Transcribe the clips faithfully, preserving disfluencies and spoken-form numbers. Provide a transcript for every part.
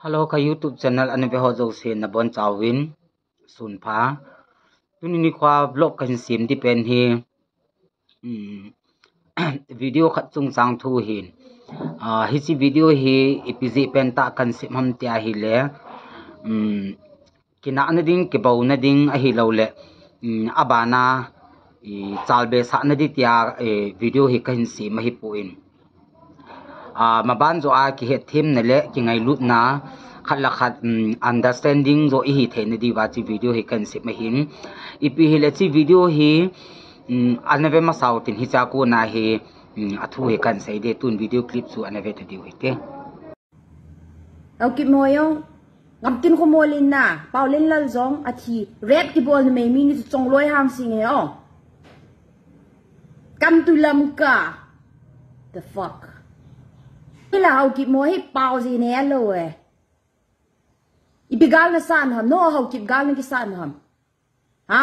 Hello, ka YouTube channel ana ve ho jouse nabonchauvin sunpha. Tuni nikho vlog kahin sem di pen hi, um, video khat chungchang thu ahin. Ah, hiche video hi ipi jeh pen tah kahin sem ham tia ahile, um, kinahna ding, kibouna ding ahilouleh, um, abana, i, chalbe sahna di tia, eh, video hi kahin sem ahipoi. Ah, maban joh a kihetthemna le kingailutna khat le khat, um, understanding joh ihi theina diuva hiche video hi kahin sem ahin. Ipi hile hiche video hi, um, ana ve masau tin hiche a kona hi, um, athu hi kahin sei ding, tun video clip chu ana ve ta diu hite. Haokip mo jong, gamtin khu mo lin na, Paolenlal jong athi, rape kibol numei mi ni chu chongloi hang sing e o. Come to Lamka. The fuck. Hila Haokip mo hi pao ji ne lou e. Ipi gal nasan ham, no Haokip gal nakisah ham. Ha?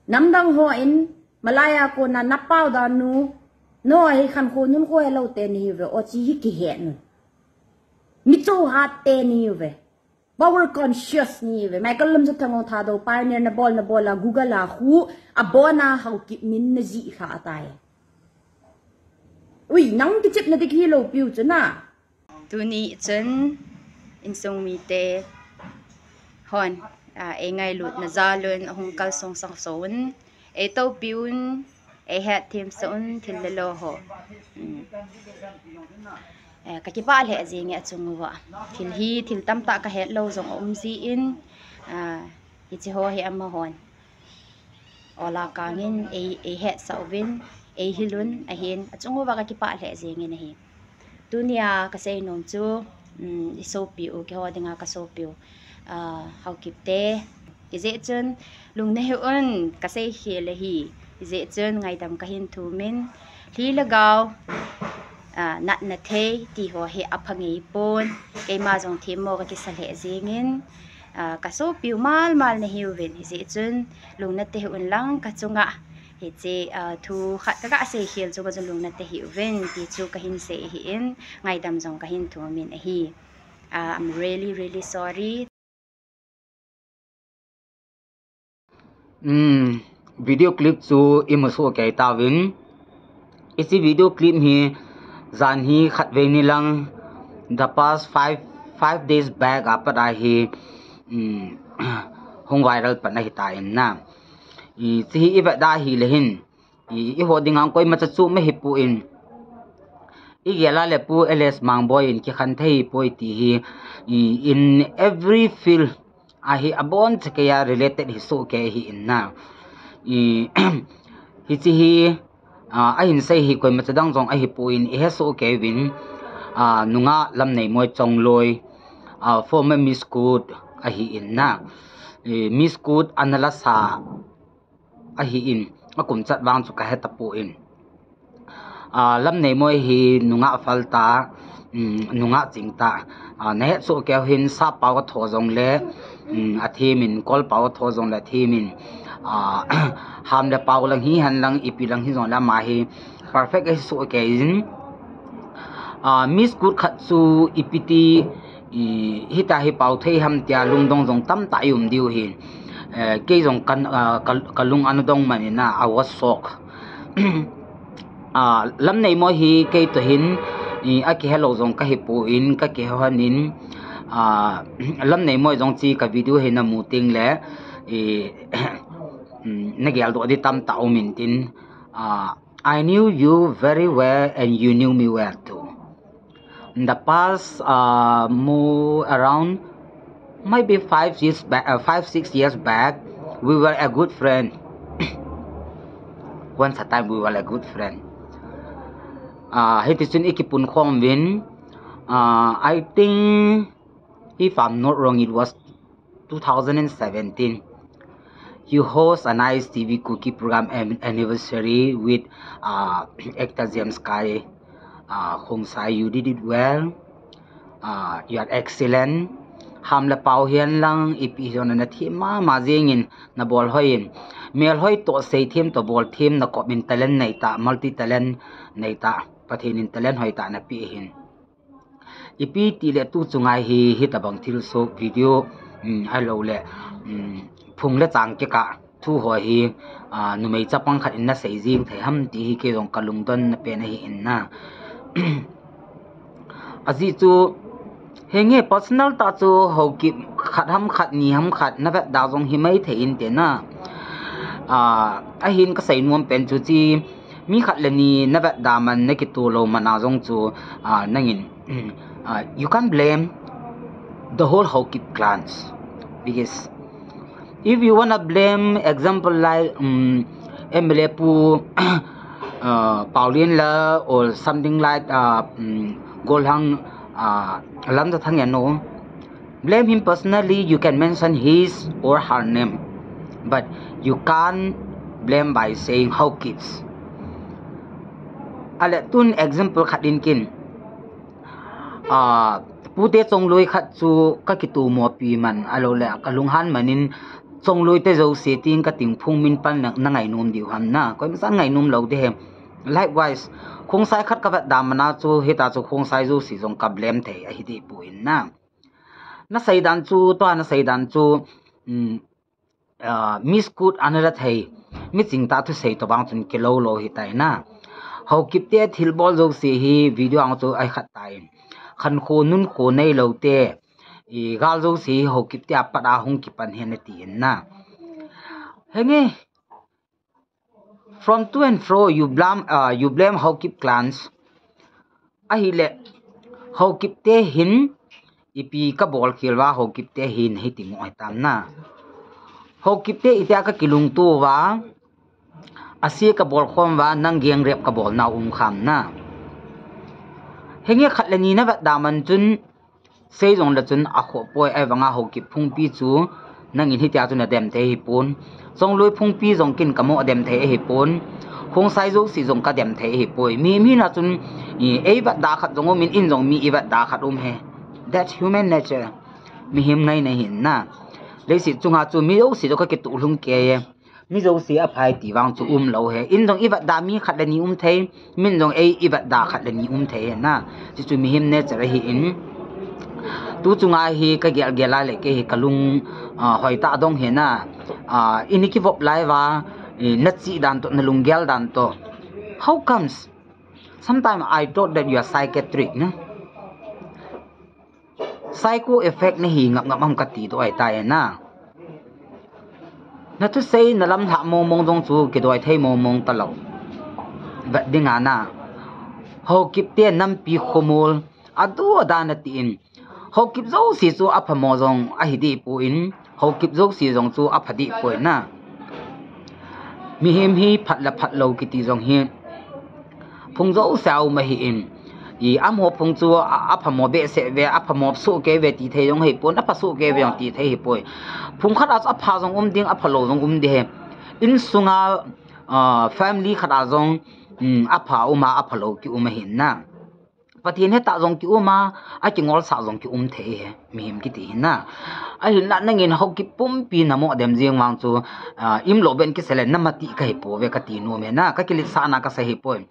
Namdang hon, malai a kona napao dan nu, no hi khankho nunkho helou te nahiuve, o hiche hi kihet un. Michou hat te nahiuve. Power conscious nahiuve. Michael Lamjathang jong Thadou pioneer nabol, nabol a Google a khu, abona Haokip min najih lha tai. Ui, nang kichepna ding hilou piu chu na. Tuni chun insung mite hon, ah, eingailutna jal un, ahung kalsong sangso un, eitopi un, eihetthemsah un, thil le lo ho. Um, eh, kakipah lheh jenge achung uva. Thil hi, thil tamtah kahet lou jong aum jin, ah, hiche ho hi amahon ola kangin, ei, eihetsah uvin, eihil un, ahin, achung uva kakipah lheh jengin ahi. Tunia kasei nom chu, um, isopiu, keiho dinga kasopiu, ah, Haokip te. Hijeh chun, lungna hih un, kasei khel ahi. Hijeh chun, ngaidam kahin thumin, lhi le gao, ah, natna thei, ti ho hi apha ngei pon, keima jong themmo kakisa lheh jengin, ah, kasopiu malmal nahiuvin, hijeh chun, lungna te hih un lang kachunga, hiche, ah, thu khat kaga sei khel chunga chun lungna te hih uvin, ti chu kahin sei ahin, ngaidam jong kahin thumin ahi. Ah, I'm really, really sorry. Um, video clip chu imu soh kei tauvin. Hiche video clip hi jan hi khatvei ni lang, the past five, five days back a pat a hi, um, hung viral pan ahitan na. Hiche hi ivet da hile hin, i, eiho dinga koimacha chu ahipoi. Igel a le Pu L S Mangboi in kikhen thei poi ti hi, i, in every field a hi abonchakeiya related hi sohkei ahin na. I, hiche hi, ah, ahin sei hi koimacha dang jong ahipoi, ihe sohkei uvin, ah, nungah Lamneimoi Chongloi, ah, former Miss Court ahin na. I, Miss Court ana lasa ahin, akum chat vang chu kahe tapoi. Ah, Lamneimoi hi nungah phal tah, um, nungah ching tah. Ah, nahet sohkei uhin, sappao atho jongle, um, athemin, kolpao atho jongle athemin. Ah, ham le pao lang hihen lang, ipi lang hijongle ama hi perfect ahi sohkei in. Ah, Miss Court khat chu ipi ti, i, hitia hi pao thei ham tia lungdong jong tamtah i um diu ahin. Eh, kei jong kan, ah, ka, kalung ana dong man in a, I was shocked. Ah, Lamneimoi hi kei toh hin, i, akihe lou jong kahipon, kakihe lhonin, ah, Lamneimoi jong hiche ka video hi namu tengle, i, um, nageldoh ding tamtah umin tin, ah, I knew you very well and you knew me well too. In the past, uh, more around maybe five years back, uh, five, six years back, we were a good friend. Once a time, we were a good friend. Uh, hiti chun i kipunkhom uvin, uh, I think, if I'm not wrong, it was two thousand and seventeen. You host a nice T V Kuki program an-, anniversary with, uh, actor James Kai, uh, Khongsai. You did it well. Uh, you are excellent. Ham le pao hihen lang, ipi hijongle nathem mama jengin, nabol hoi in. Mel hoi toh, seithem toh, bolthem, nakop in talent nei tah, multi talent nei tah. Pathen in talent hoi tah napeh ahin. Ipi ti le tu chunga hi hitabang thilsoh video, um, ahilou le, um, phung le chang kikah thu ho hi, a, numei chapang khat in nasei jing thei ham ti hi kei jong kalungdonna pen ahi in na. Ajeh chu, henge personal tah chu Haokip khat ham khat ni ham khat navetda jong himai thei inte na. A, ahin kasei nom pen chu chi, mi khat le ni navetda man nakitoh lou man a jong chu, a, nangin, a, you can't blame the whole Haokip clans. Because if you wanna blame example like, um, M L A Pu, uh, Paolienla or something like, uh, um, Golhang, uh, Lamjathang, you know, blame him personally, you can mention his or her name, but you can't blame by saying Haokips. Ale tun example khat in kin, a, pute chongloi khat chu kakitomo pi man, ahilou le kalunghan man in chongloi te jouse tin kating phung min pan na, nangainom diu ham na. Koima chan ngainom lou ding ahi. Likewise, Khongsai khat kavetda man a chu hita chu Khongsai jouse jong ka blame thei ahi deh poi na. Nasei dan chu, tua nasei dan chu, um, uh, misquote ana la thei, miching tah thusei tobang chun kilou lou hitai na. Haokip te thilbol jouse hi video ang chu ahi khat tai. Khankho nunkho neilou te, i gal jouse hi Haokip te apat a hung kipan ahi nati in na. Henge, from to and fro, you blame, uh, you blame Haokip clans. Ahile, Haokip te hin, ipi kabol khel uva Haokip te hin hiti mo hitam na. Haokip te itia kakilungto uva, ase kabol khom uva, nang gang rape kabol na um kham na. Henge khat le ni navetda man chun, sei jong le chun akhoh poi, ahivanga Haokip phungpi chu nangin hitia chu nadem thei ahipon. Chongloi phungpi jong kin kamo dem thei ahipon. Khongsai jouse jong kadem thei ahipoi. Mi, mi na chun, i, eivetda khat jong um in, in jong mi ivetda khat um ahi. That's human nature. Mihem ngaina ahi na. Leiset chunga chu mi jouse chu kakitoh lhung kei e. Mi jouse aphai ti vang chu umlou ahi. In jong ivetda mi khat le ni um thei, min jong ei ivetda khat le ni um thei ahi na. Chuchu mihem nature ahi in. Tu chunga hi kagel gel a le kei hi kalung, ah, hoitah dong ahi na. Ah, ini kivop lai uva, eh, nachi dan toh, nalunggel dan toh. How comes? Sometimes I thought that you are psychiatric na. Psycho effect nahi ngap ngap ham kati doh ahitai na. Nathusei nalamlhah mong mong jong chu kidoi thei mong mong talou. Vet ding a na. Haokip te nampi khomol adu ada nati in. Haokip jouse chu aphamo jong ahi deh poi, Haokip jouse jong chu apha deh poi na. Mihem hi phat le phat lou kiti jong hi phung jouse a um ahi in. I amaho phung chu a, aphamo behseh uve, aphamo sohkei uve ti thei jong ahipon, apha sohkei uve jong ti thei ahipoi. Phung khat a chu apha jong um ding, aphalou jong um ding ahi. Insunga, ah, family khat a jong, um, apha um a, aphalou ki um ahi na. Pathen hetah jong ki um a, akingolsah jong ki um thei ahi, mihem kiti hi na. Ahinla nangin Haokip pumpi namo dem jeng vang chu, ah, imlou ben kisei le namatih kahi pouve kati nom ahi na, kakiletsahna kasei ahipoi.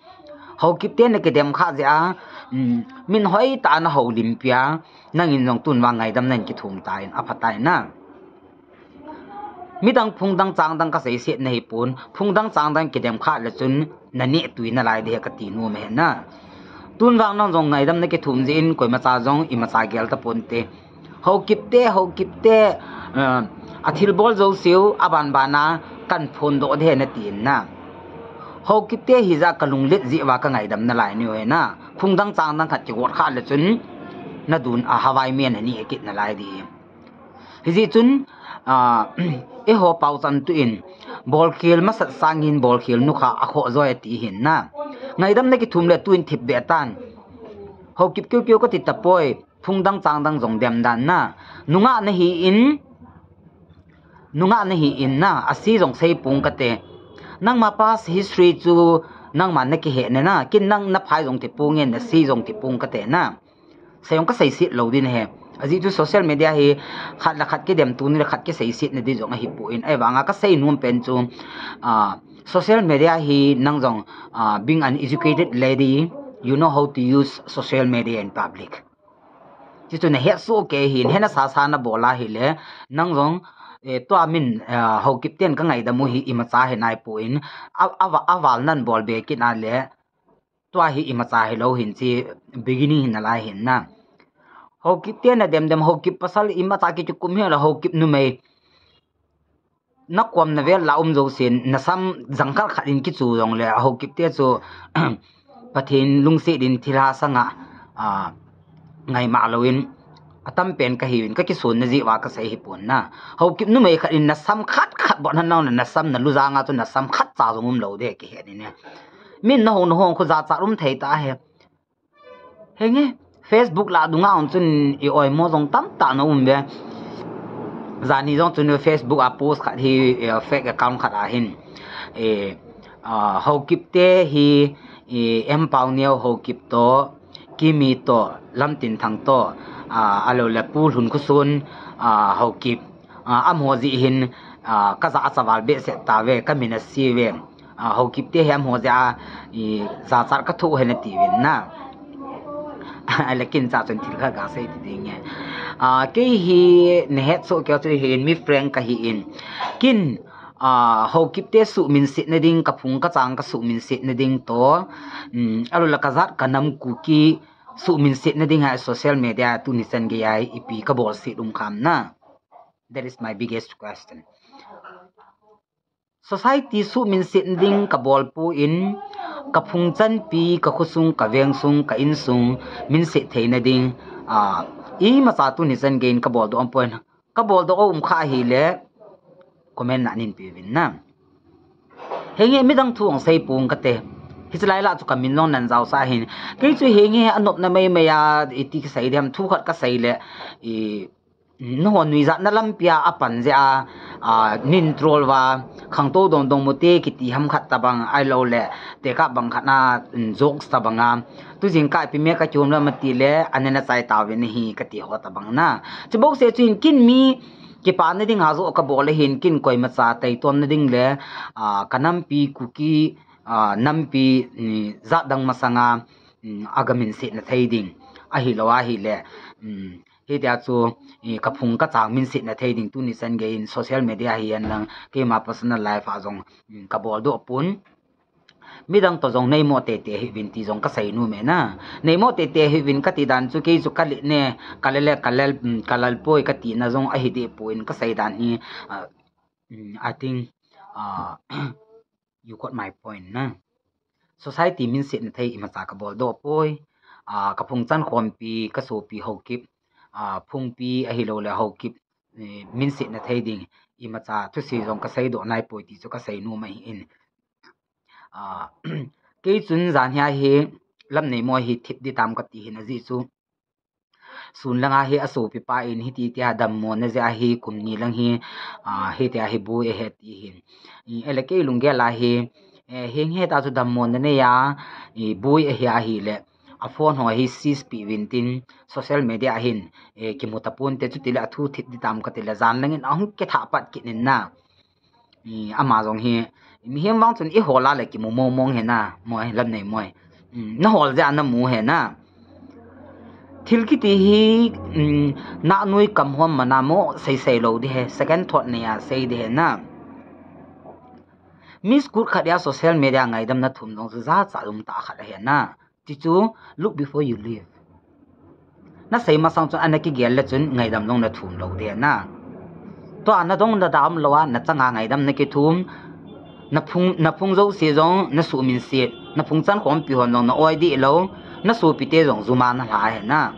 Haokip te nakidem khah jeh a, um, min hoitah a nahoulimpi a, nangin jong tun vang ngaidam nan kithum tan, aphatai na. Midang phung dang chang dang kaseiset nahipon, phung dang chang dang kidem khah le chun naneh tui nalai ding ahi kati nom ahi na. Tun vang nang jong ngaidam nakithum jeh in koimacha jong imacha gel taponte. Haokip te, Haokip te, eh, athilbol jouseu, aban ban a kahin phondoh ding ahi nati in na. Haokip te hijeh a kalunglet jeh uva kangaidam nalai nahiuve na. Phung dang chang dang khat kigot khah le chun nadun a Hawaii men ani akit nalai ding. Hijeh chun, ah, eiho paochan tuin, bolkhel masat sangin bolkhel nukha akhoh joi ati ahin na. Ngaidam nakithum le tuin thipbeh tan. Haokip keu keu kati tapoi, phung dang chang dang jong dem dan na. Nungah nahi in, nungah nahi in na, ase jong seipong kate. Nangma past history chu nangma nakihe ne na, ken nang naphai jong thipong in, nase jong thipong kate na. Sei jong kaseiset lou ding ahi. Ajeh chu social media hi khat le khat kidem tuni le khat kiseiset na ding jong ahipon. Ahivanga kasei nom pen chu, ah, social media hi nang jong, ah, being an educated lady, you know how to use social media in public. Chuchu nahet soh kei hin, hena sasa nabol ahile, nang jong, eh, tua min, eh, Haokip ten kangaidam u hi imacha hi naipon, a, a, aval nan bol be kit a le, tua hi imacha hilou hin chi beginning hin nalai hin na. Haokip te nadem dem, Haokip pasal imacha kichukum hi la, Haokip numei nakom navel la um jousen, nasam jangkal khat in kichu jongle, Haokip te chu Pathen lungset in thilha sanga, a, ngaima louvin, atam pen kahiuvin, kakisonna jeh uva kasei hipon na. Haokip numei khat in nasam khat khat bou nanau na, nasam nalu janga chu nasam khat cha jong umlou de kihet in e. Min nahou nahou khu jachat um thei ta he. Henge, Facebook la dunga un chun i oimo jong tamtah na um ve. Jani jong chun Facebook a post khat hi, eh, fake account khat ahin. Eh, ah, Haokip te hi, eh, M Pauneo Haokip to, Kimi to, Lamtinthang to, ah, alou le Pu Lhunkhosun, ah, Haokip, ah, amaho jeh hin, ah, kaja achaval behseh tave, kamin ase ve. Ah, Haokip te hi amaho jeh a, i, jachat kathoh hen atiuvin na. Ahile ken cha chun thil khat gasei ti ding e. Ah, kei hi nahet soh kei chu hin mi frank kahin. Ken, ah, Haokip te suhminsetna ding, kaphung kachang kasuhminsetna ding to, um, alou le kajat kanam Kuki suhminsetna ding hi social media tuni chan gei a ipi kabolset um kham na. That is my biggest question. Society suhminsetna ding kabolpon, kaphung chanpi, kakhosung, kavengsung, ka insung minset theina ding, ah, imacha tuni chan gei in kaboldoh umpon. Kaboldoh a um kha ahile, comment na neipeuvin na. Henge midang thu hung seipong kate. Hiche lai lah chu kamin jong nan jaosah hin. Kei chu henge anopna meimei a, iti kasei diham, thu khat kasei le, i, nahon nuijatna lampia apan jeh a, a, nin troll uva, khangtou dongdong mote kiti ham khat tabang, ahilou le, tekah bang khat na, um, jokes tabang a. Tujingkah ipi me kakihom lam ati le, anina chai tauvin ahi kati ho tabang na. Chubouseh chu hin ken mi kipana ding a joh kabol ahin, ken koimacha taitomna ding le, a, kanampi Kuki, a, nampi, um, jatdang masanga, um, agaminsetna thei ding. Ahilou ahile, um, hitia chu, i, kaphung kachang minsetna thei ding tuni chan gei in social media hihen lang, keima personal life a jong, um, kaboldoh pon. Midang toh jong neimo teitei hih uvin ti jong kasei nom e na. Neimo teitei hih uvin kati dan chu kei chu kale ne, kale le, kalal, um, kalalpoi katina jong ahi dehpon kasei dan hi, ah, um, I think, ah, you got my point na. Society minsetna thei imacha kaboldoh poi. Ah, kaphung chankhompi, kasopi Haokip, ah, phungpi ahilou le Haokip, eh, minsetna thei ding imacha thusei jong kaseidoh naipoi ti chu kasei nom ahin. Ah, kei chun jan hi ahi, Lamneimo hi thip ding tam kati hin ajeh chu. Sun langa hi asopipa in hiti tia dammona jeh ahi, kum ni lang hi, ah, hitia hi boi ahi ti hin. I, ahile kei lunggel a hi, eh, henge ta chu dammona neiya, i, boi ahi ahile, a phone ho hi seize peh uvin tin, social media a hin, eh, kimu taponte chutile athu thip ding tam katile jan lang in ahung kithah pat kit in na. I, ama jong hi, mihem vang chun ihol a le kimu mong mong hi na, Moi, Lamneimo. Um, nahol jeh a namu hi na. Thil kiti hi, um, nahnoi kamhom mana mo sei sei lou ding hi, second thought neiya sei ding hi na. Mi school khat a social media ngaidam nathum jong chu jachat um tah khat ahi na. Tichu, look before you leave. Nasei masang chun ana kigel le chun ngaidam jong nathum lou ding na. Tua nadong nada umlou a, nachanga ngaidam nakithum. Naphung, naphung jouse jong nasuhminset. Naphung chankhompi hon jong na-oi deh lou. Nasopite jong juma nalha hi na.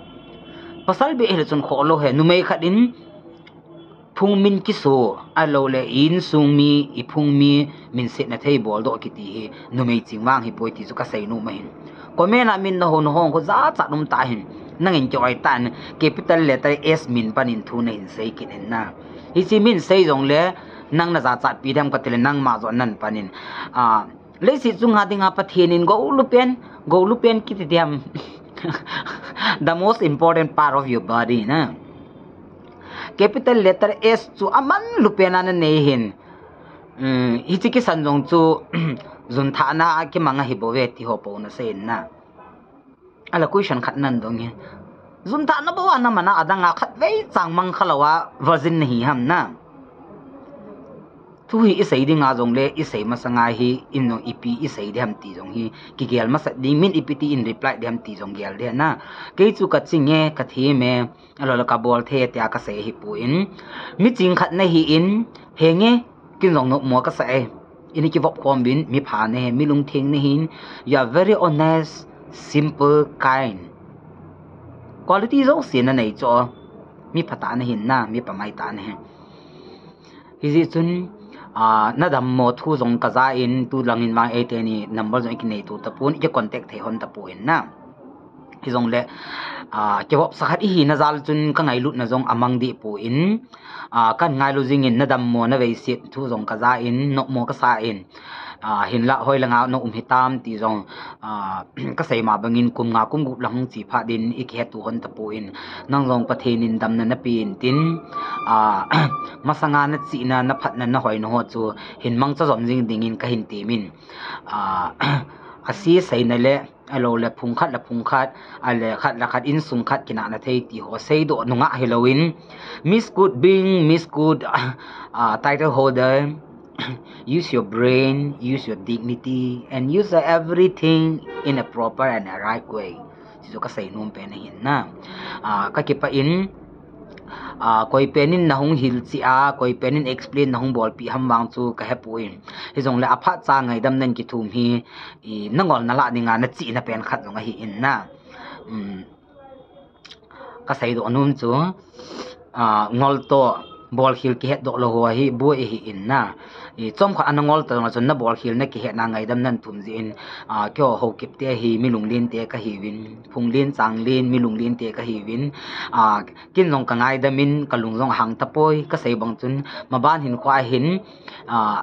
Pasal beh hile chun khoh lou hi, numei khat in phung min kiso, ahilou le i insung mi, i phung mi minsetna thei boldoh kiti hi numei ching vang hipoi ti chu kasei nom ahin. Comment a min nahou nahou khu jachat um tah hin, nangin ki-oi tan, capital letter S min panin thu nahin sei kit in na. Hiche min sei jongle, nang najachatpi dem katile nangma joh nan panin. Ah, leiset chunga dinga Pathen in gou lupen, gou lupen kiti dem. The most important part of your body na. Capital letter S chu amanlu pen a nanei hin. Um, hiche kisan jong chu, jun thahna a kimang ahi bouve ti ho pou nasei in na. Ahile question khat nan dong hi. Jun thah na bou a na mana adang a khat vei chang mang kha lou a virgin na hi ham na. Thu hi i sei ding a jong le, i sei masang a hi, in jong ipi i sei ding ham ti jong hi, kigel masat ding, min ipi ti in reply ding ham ti jong gel ding na. Kei chu ka ching e, ka them e, a lo le ka bol thei tia ka sei hi pu in. Mi ching khat na hi in, he nge, kin jong no mo ka sa e. Ini ki vop khom bin, mi pha ne, mi lungtheng ne hin, you are very honest, simple, kind. Quality jo si na nei cho, mi pha ta na hin na, mi pa mai ta ne. Hijeh chun, ah, na dammo thu jong ka ja in, tu lang in vang eite ni number jong i kinei tu tapon, i contact thei hon tapon na. Hijong le, ah, kivop sa khat i hi na jal chun ka ngailut na jong a mang deh pon, ah, kan ngailu jing in na dammo na veiset thu jong ka ja in, nopmo ka sa in, ah, hinlah hoi langa na um hitam ti jong, ah, ka sei ma bang in kum nga kum gup lang hung chi phat din i kihet tu hon tapon, nang jong Pathen in damna na pe in tin, ah, masanga na chihna, na phatna, na hoina ho chu hin mangcha jom jing ding in ka hin tem in, ah, a si sei na le, a lo le phung khat le phung khat, a le khat le khat insung khat kinah na thei ti ho sei doh nungah hi lo in, Miss Good being, Miss Good, ah, title holder, use your brain, use your dignity, and use everything in a proper and a right way. Chu ka sei nom pen ahin na. Ah, ka kipah in, ah, koi pen in na hung hilchih a, koi pen in explain na hung bolpi ham vang chu ka he pon. Hijong le a phat cha ngaidam nan kithum hi, i, na ngol na lah ding a na chihna pen khat jong ahi in na. Um, ka sei doh nom chu, ah, ngol to, bolkhel kihet doh lou ho hi, boi ahi in na. I, chomkhat a na ngol ta jong a chun na bolkhel na kihet na ngaidam nan thum jeh in, ah, kei ho Haokip te hi, mi lunglen te ka hi uvin, phunglen, changlen, mi lunglen te ka hi uvin, ah, kin jong ka ngaidam in, ka lung jong hang tapoi, ka sei bang chun, maban hin khua hin, ah,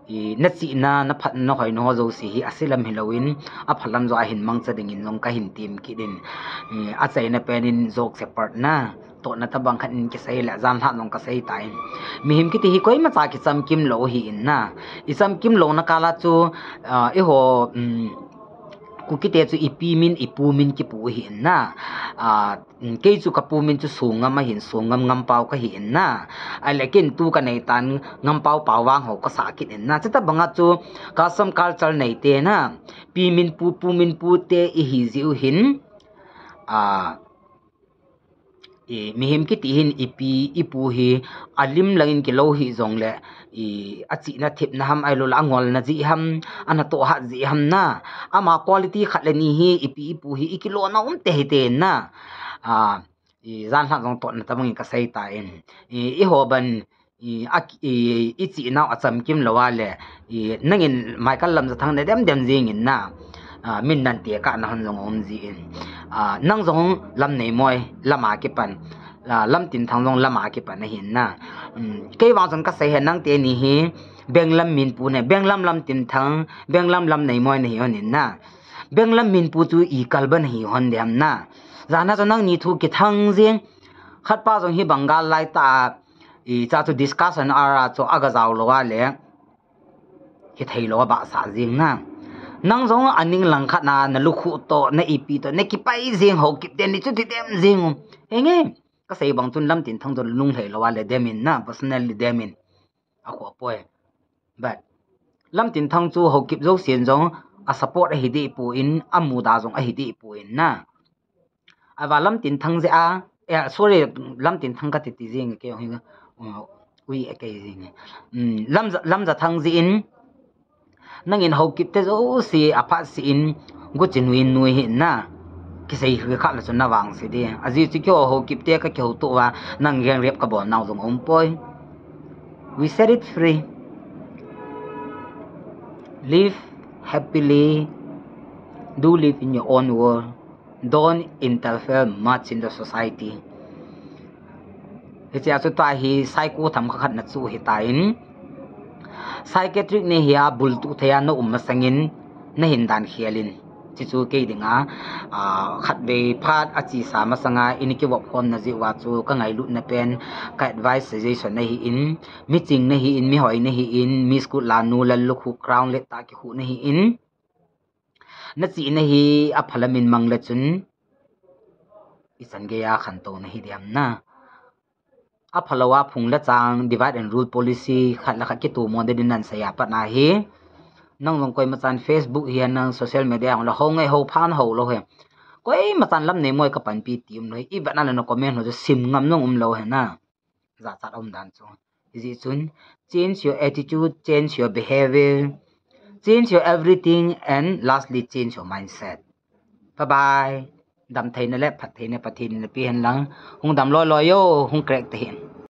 i, na chihna, na phatna, na hoina ho jouse hi, a si lam hi lo in, a pha lam jo a hin mangcha ding in jong ka hin tem kit in, i, a chaina pen in jok se part na, tohna tabang khat in kisei le, jan lhah jong ka sei ta in. Mihem kiti hi koima cha kichamkim lou hi in na. I chamkim louna kal a chu, ah, i ho, um, Kuki te chu i pi min, i pu min kipu hi in na. Ah, kei chu ka pu min chu Songam ahin, Songam Ngampao ka hi in na. Ahile ken tu ka nei tan Ngampao Paovang ho ka sa kit in na. Chuti bang a chu custom culture nei te na. Pi min pu, pu min pu te i hi jeh u hin. Ah, I, mihem kiti hin i pi, i pu hi, a lim lang in kilo hi jong le, i, a chihna thepna ham, ahilou le a ngolna jeh ham, a natoh hat jeh ham na. Ama quality khat le ni hi, i pi, i pu hi, i kilo na um te hi te na. A, i, jan lhah jong tohna tabang in ka sei ta in. I, i ho ban, I, a, i, i chih nau a chamkim lou a le, i, nangin Michael Lamjathang na dem dem jing in na, a, min nan te ka na hon jong um ji in. A, nang jong Lamneimoi, lam a kipan, a, Lamtinthang jong lam a kipan ahin na. Um, kei vang chun ka sei he nang te ni hi, Benglam min pu ne, Benglam Lamtinthang, Benglam Lamneimoi na hi hon in na. Benglam min pu chu i kalban hi hon dem na. Jana chu nang ni thu kithang jing, khat pa jong hi Bengal lai ta, I cha chu discussion ara chu aga jao lou a le, kithei lou a bahsah jing na. Nang jong a ning lang khat na, na lukhuh toh, na ipi toh, na kipai jing Haokip te ni chu ti dem jing u. Henge, ka sei bang chun Lamtinthang chu lunglhai lou a le dem in na, personally dem in. A kho poi. But, Lamtinthang chu Haokip jousen jong a support ahi deh poi, a muda jong ahi deh poi na. Ahivang Lamtinthang jeh a, eh, sorry, Lamtinthang ka ti ti jing kei hi, uh, ui e kei jing. Um, Lam, Lamjathang jeh in, nangin Haokip te jouse a phat si in, guchin win nui hi na, kisei hi kha la chun na vang si di. Ajeh chu kei Haokip te ka kihouto uva, nang gengrep ka bol nau jong um poi. We set it free. Live happily. Do live in your own world. Don't interfere much in the society. Hiche a chu tua hi psycho tham kha khat na chu hi ta in. Psychiatric ne hi a bultu thei a na um masang in na hin dan khel in. Chi chu kei ding a, a, khat vei phat a chi sa masang a in kivop khom na jeh uva chu ka ngailut na pen ka advice suggestion na hi in. Mi ching na hi in, mi hoi na hi in, Miss Good la nu la lukhu crown le ta kikhu na hi in. Na chihna hi a phalam in mang le chun, ichan geiya khantouna hi diam na. Aphalou a phung le chang, divide and rule policy, khat le khat kitomo ding in nansei a pat na hi. Nang jong koima chan Facebook hi, nang social media hung le hou ngai hou phan hou lou hi. Koima chan lam nei moi kapanpi ti umlou hi. Ivet na le na comment ho chu sim ngam jong umlou hi na. Jachat um dan chu. Hijeh chun, change your attitude, change your behavior, change your everything, and lastly, change your mindset. Bye bye. Damtheina le phattheina Pathen in napeh hen lang. Hung dam loi loi o, hung crack tahen.